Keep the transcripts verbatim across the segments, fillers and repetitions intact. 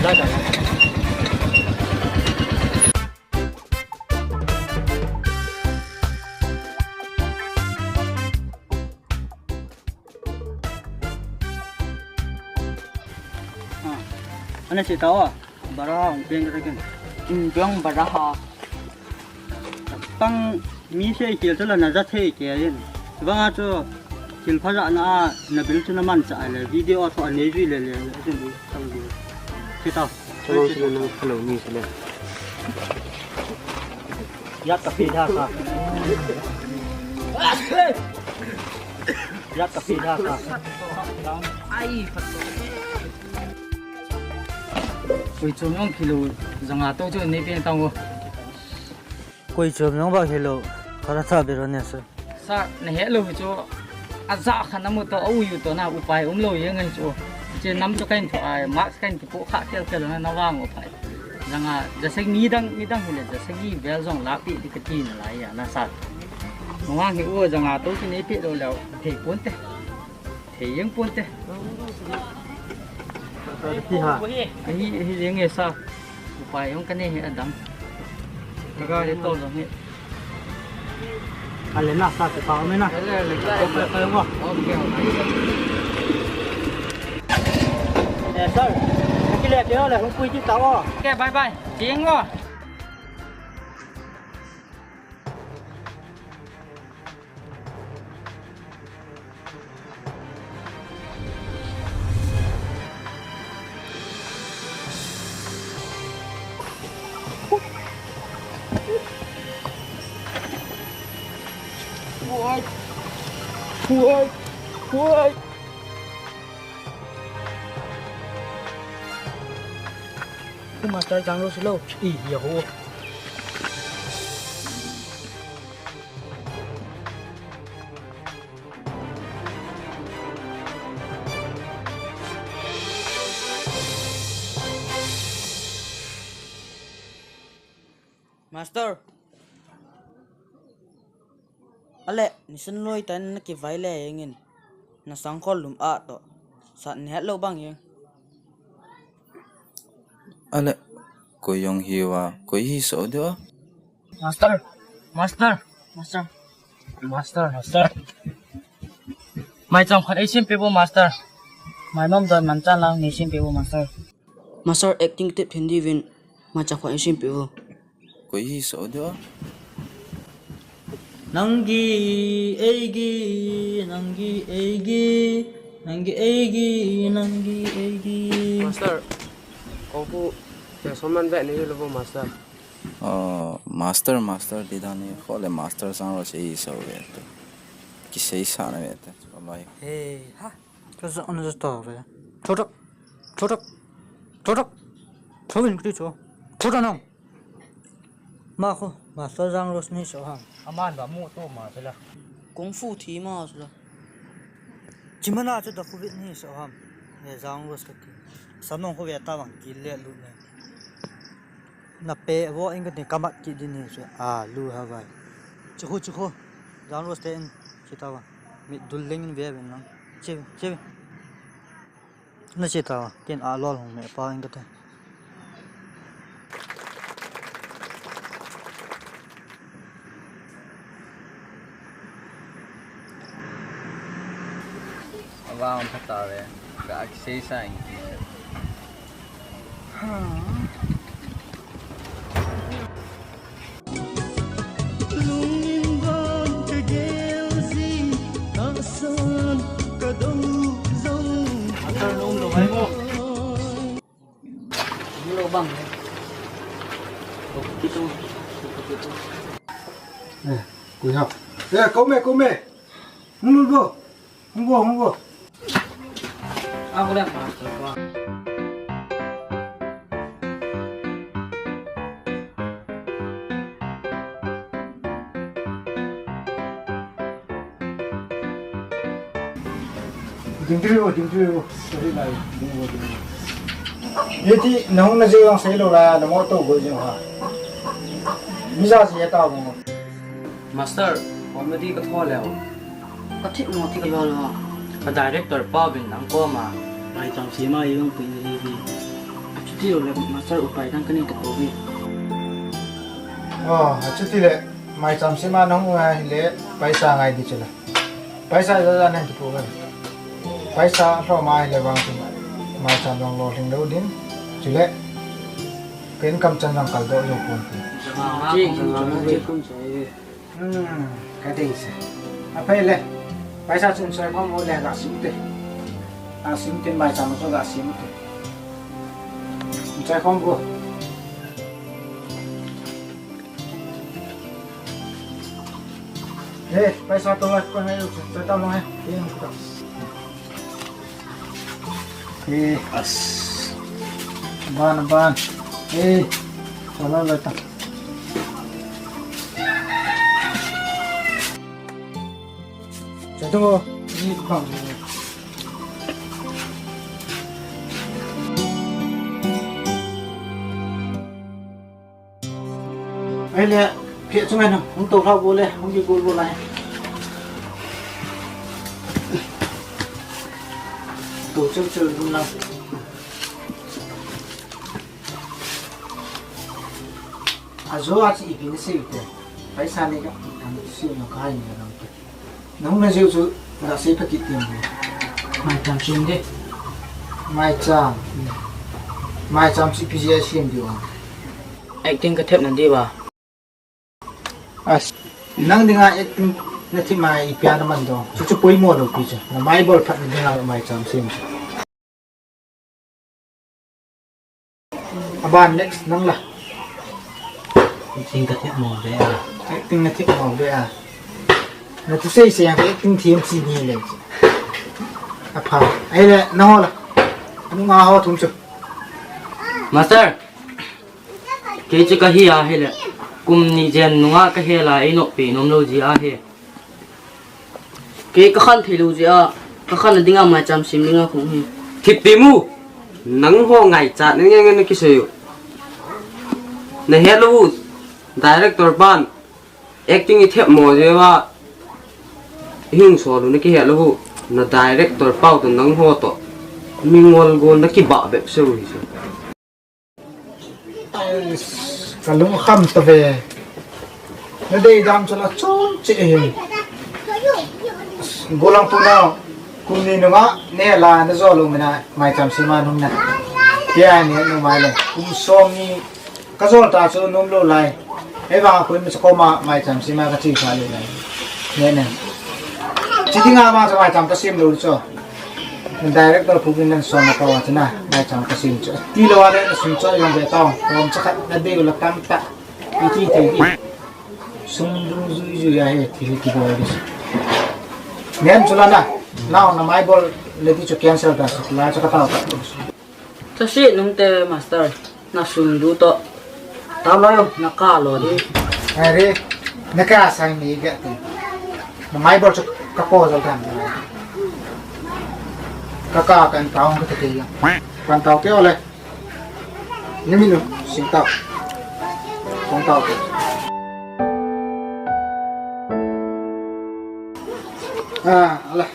Ana si tao, bara hung peng ka kin. Hmm, peng bara ha. Pang mi se kel chu la na ja thei ke yin. Bang a chu thil pha ja na a na bil chu na man cha le video a tho a nei jui le le le chu ni tang ji. Ki ta. Hello, hello, hello, ni hello. Ya ka pi da ka. Ya ka pi da ka. Ai, pha. Koi chom jong kilo, janga to chu nei peng tang o. Koi chom jong ba kilo, khara tha bero ne sir. Sir, na he lo hi chu, aja khan amu to, au yu to na upai um lo ye ngai chu. Che nam chu kain tho ai, mask kain kipu kha kel kel na na vang upai. Janga, jasa mi dang, mi dang hile, jasa gi bel jong la pi di ka ti na lai ya na sir. Mo vang hi u janga to chu nei pi lo lo, thei pon te. Thei jeng pon te. Ti ha. Ahi, ahi jeng e sir. Upai jong ka nei hi adam. Ka ga le to jong hi. Ale na sir, te pa me na. Ale, ale, ka pa pa mo. Okay, okay. Eh, sir. Aki le ke le hung pui ti ta o. Okay, bye bye. Jeng o. Oi. Oi. Oi. Khu master jang lo si lo. I, ya ho. Master. Ale, nisan loi tan na kivai le jeng in. Na sangkhol lum a to. Sat ni het lo bang jeng. Ale, koi jong hi va, koi hi so de. Master, master, master, master, master. Mai chang khat ei sim pe bo master. Mai nom don man chan lang ni sim pe bo master. Master acting tip Hindi vin. Mai chang khat ei sim pe bo. Koi hi so de. Nang gi, ei gi, nang gi, ei gi, nang gi, ei gi, nang gi, ei gi. Master, kung fu, te so man ve ni lo bo master. Oh, master, master, ti dan ni, ko le master sang lo sei so ve tu. Ki sei sa na ve tu, bye. Hey, ha. Cho cho, ano cho to ve. Cho cho. Cho cho. Cho cho. Cho in kri cho. Cho cho nang. Ma khu, master Jang Rose ni so ham. Aman ba mu to ma sela. Kung fu thi ma sela. Chimana cho da khu vit ni so ham. Ye Jang Rose ka ki. Samong khu ve ta bang ki le lu ne. Na pe vo in ka ni kamat ki di ni so. A lu ha vai. Chu khu chu khu. Jang Rose te in ki ta bang. Mi dul leng in ve ve nang. Che che. Na che ta, ken a lol hung me pa in ka te. Awa ang pata re, ka aksay sa inki. Ha. Lungin bang ka gel jing, tahsan ka dong jong. Atar nung lo mai mo. Nung lo bang. Kitu, kitu, kitu. Eh, kui ha. Eh, kome, kome. Nung lo bo. Hung bo, hung bo. Ako lang, master ko. Ding tiri bo, ding tiri bo. Sorry lai, ding bo, ding bo. Ye ti, nahung na je yang sei lo la, na mo to bo jing ha. Mi ja si ya ta bo. Master, comedy ka tho leo. Ka thip mo ti ka lo lo. Ka director pa vin ang ko ma. Mai tang si ma yung pi hi hi. Yo le, master, upai dang kanei tapouve. Oh, achuti le, maicham sem a nahung ahile, paisa ngai ding chula. Paisa jaja nei tapouve. Paisa lhom ahile vang chu, maicham jong lolhing lou ding. Chule, ka income chan jong kaldoh jou pon. Hmm, ka dei se. Aphai le. Paisa chun soi khom u le, ga sim te. Ga sim te, maicham chu ga sim te. Soi khom u. Hey, paisa to la ko hai u, soi ta lo hai. Yin ko. Eh, as. Ban, ban. Eh, chala lai ta. Chatu, ni bang. Ahile, phe chunga nang, hung to lhau bou le, hung ki bol bol lai. To cheu cheu lum lang. Ajo a chi ipi na sei u te. Paisa nei ka, ang sei na ka hai ni lang te. Nahung na jeh u chu, na sei pha kit tem. Maicham sem ding. Maicham. Maicham chu ipi jeh a sem diu ham? Acting ka thep na diu va. As. Nang dinga acting na thep ma ipi a na man ding. Chu chu poimo lou pi chu. Na mai bol phat na dinga maicham sem chu. Aban next nang la. Acting ka thep mo ve a. Acting na thep mo ve a. Na tu sei sei yang acting thiem chi ni le. Apha. Ahile na ho la. Nunga ho thum chu. Master. Kei chu ka hi ahile. Kum ni jen nunga ka hel a, ei nop pi nom lou ji ahi. Kei ka khan thei lou jeh a, ka khan na dinga maicham sem dinga kong hi. Thip ti mu. Nang ho ngaichat na nge nge na kisei u. Na het lou u, director pan acting i thep mo jeh uva, i hung sol u na kihet lou u, na director pau to nang ho to mingol gol na kibah bep se u hi chu. Ka lungkham ta ve. Na dei dam chu la chun che hi. Golang pu na kum ni nunga ne la na jo lou mina maicham sem a nung na. Tia ne nu mai le. Kum som ni ka jol ta chu nom lou lai. Ei vang a koima cha koma maicham sem a ka chi kha lou lai. Ne ne. Chi dinga ma cha maicham ka sem lou chu. Director pu kin nan son na ka wa chana, maicham ka sem chu. Ti lou a le na sum chu jong ve tao. Rom cha khat na dei u la tam ta. I ti thei di. Sum du jui jui a he thil kibol di. Nen chu la na. Nao na mai bol le di chu cancel ta su la cha ka tao ta. Thase nung te, master, na sum du to. Tao lo yo, na ka lo di. Are, na ka sai ni ga ti. Na mai bol chu ka ko jal dan. Ka ka kan tao ka te ya. Kan tao ke ole. Ni minu, sing tao. Kong tao ke. Ah, ala.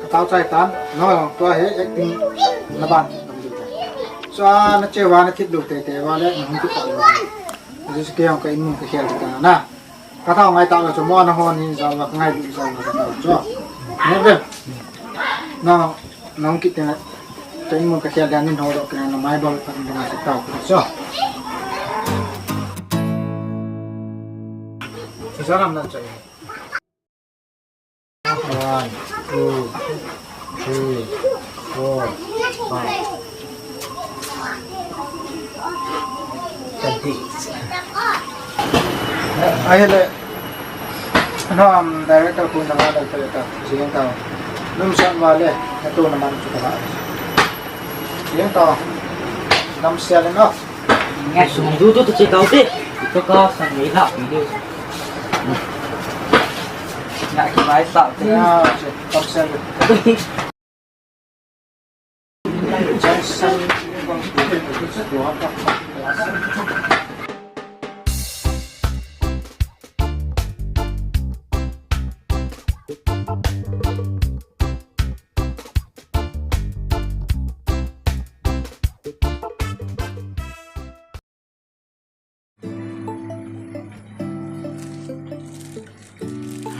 Ka tao chai tan, no, tua hi acting na ban. Chua na che va na thip lou te te va le, na hung thip ta lou. Ju se ke hung ka in mun ka khel ta na. Ka tao ngai ta lou chu mo na ho ni ja va ngai du ja va ka tao chu. Ne ve. Na, na hung kit te na. Ka in mun ka khel dan nin ho lo ke na mai bol ka in na ka tao chu. Chu sa ram na chai. One, two, three, four, five. Tadi. Ahile. No, am, director pu na ma director ta. Jeng ta. Num san va le. Atu na man chu ta. Jeng ta. Nam sia le no. Ngai sum du du tu che tau te. Tu ka sang ngai la pi de. Ngai ki bai sa te. Ya, che, tam sia le. Jang san bang tu te tu se tu ha ta.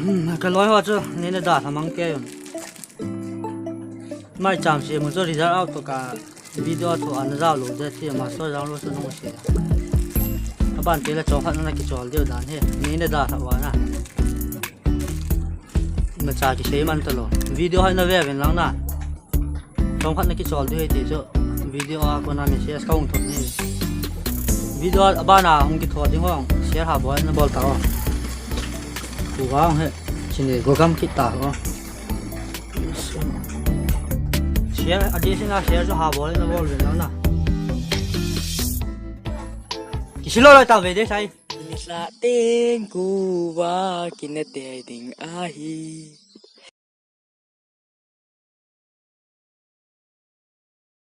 Ka loi ho chu neina dalha mang kei un. Mai cham se mu chu result out to ka video thu ana jao lou je ti master jang lou chu nung se. Aban te la chong khat na kichol diu dan hi. Neina dalha uva na. Imacha kisei man talou. Video hi na ve uvin lang na. Chomkhat na kichol diu ahi ti chu. Video a kona message ka hung thot ni. Video a bana hung kithot ding hong share ha bol na bol tao. Ku vang he. Chini go gam kit tao. Share, additional share chu ha bol na bol uvin lang na. Kisilo lo ta ve de sai. Nisa teng kuva kinete ding ahi.